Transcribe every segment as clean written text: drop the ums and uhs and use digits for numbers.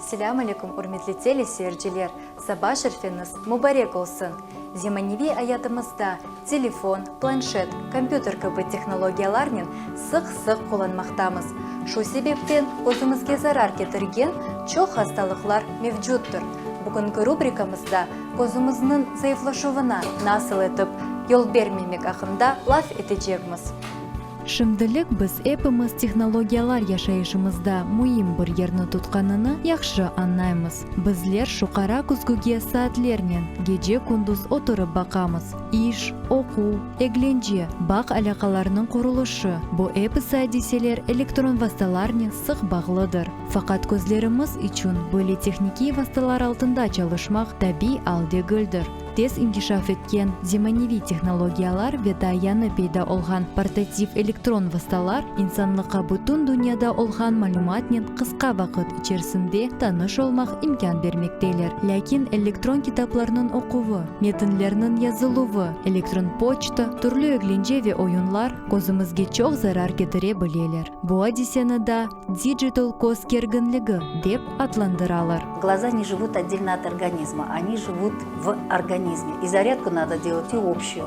Selâm aleyküm, ürmetli teleseyirciler! Saba şerfeñiz mubarek olsun! Zemaneviy ayatımızda telefon, planşet, kompyuter kibi tehnologiyalarnen sıq-sıq qullanmaqtamız. Şu sebepten közümizge zarar ketirgen çoq hastalıqlar mevcuttır. Bugünki rubrikamızda közümizniñ zayıflaşuvına nasıl etip yol bermemek aqqında laf etecekmiz. Şimdilik biz epimiz tehnologiyalar yaşayışımızda müim bir yerni tutqanını yahşı añlaymız. Bizler şu qara küzgüge saatlernen, gece-kündüz oturıp baqamız. İş, oquv, eglence, bağ alâqalarınıñ qurulışı, bu episi adiseler elektron vastalarnen sıq bağlıdır. Faqat közlerimiz içün böyle tehnikiy vastalar altında çalışmaq tabiy al degildir. Tez inkişaf etken zemaneviy tehnologiyalar ve daa yañı peyda olğan portativ elektron vastalar insanlıqqa bütün dünyada olğan malümatnen qısqa vaqıt içerisinde tanış olmaq imkân bermekteler. Lâkin elektron kitaplarnıñ oquvı, metinlerniñ yazıluvı, elektron poçta, türlü eglence ve oyunlar közümizge çoq zarar ketire bileler. Bu adiseni da Digital köz kerginligi dep adlandıralar. Глаза не живут отдельно от организма, они живут в организме. И зарядку надо делать и общую.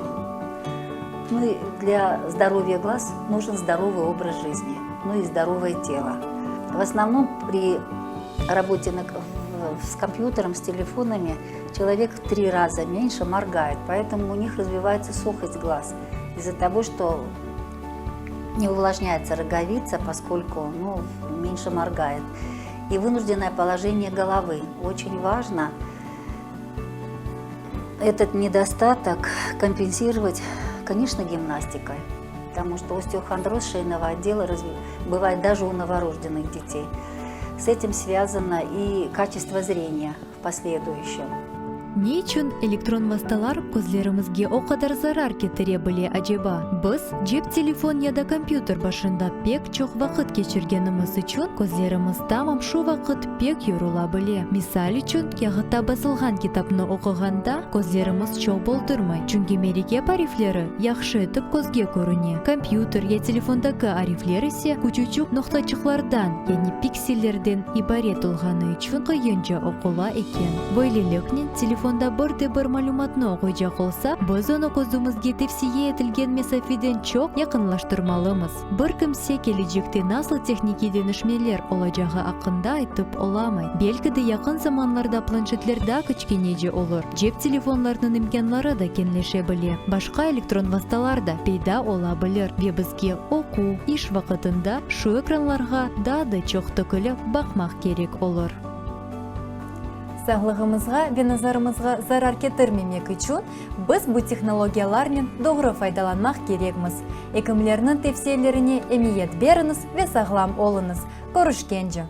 Ну и для здоровья глаз нужен здоровый образ жизни, ну и здоровое тело. В основном при работе на, с компьютером, с телефонами человек в три раза меньше моргает, поэтому у них развивается сухость глаз из-за того, что не увлажняется роговица, поскольку ну, меньше моргает. И вынужденное положение головы. Очень важно этот недостаток компенсировать, конечно, гимнастикой. Потому что остеохондроз шейного отдела бывает даже у новорожденных детей. С этим связано и качество зрения в последующем. Ne içün elektron vastalar közlerimizge o qadar zarar ketire bile aceba? Biz cep telefon ya da kompyuter başında pek çoq vaqıt keçirgenimiz içün közlerimiz tamam şu vaqıt pek yorula bile. Misal içün, kâğıtta basılğan kitapnı oquğanda közlerimiz çoq boldurmay, çünki merekep arifleri yahşı etip közge körüne, kompyuter ya telefondaki arifler ise küçüçük noqtaçıqlardan, yani piksellerden ibaret olğanı içün qıyınca oqula eken. Böyleliknen, telefonda bir de bir malümatnı oquycaq olsaq, biz onı közümizge tevsiye etilgen mesafeden çoq yaqınlaştırmalımız. Bir kimse kelecekte nasıl tehnikiy deñişmeler olacağı aqqında aytıp olamay. Belki de yaqın zamanlarda planşetler daa kiçkenece olur, cep telefonlarınıñ imkânları da keñleşe bile, başqa elektron vastalar da peyda ola bilir ve bizge oquv, iş vaqıtında şu ekranlarğa daa da çoq tökülip baqmaq kerek olur. Sağlığımızğa ve nazarımızğa zarar ketirmemek içün biz bu tehnologiyalarnen doğru faydalanmaq kerekmiz. Ekimlerniñ tevsiyelerine emiyet beriñiz ve sağlam oluñız. Körüşkence!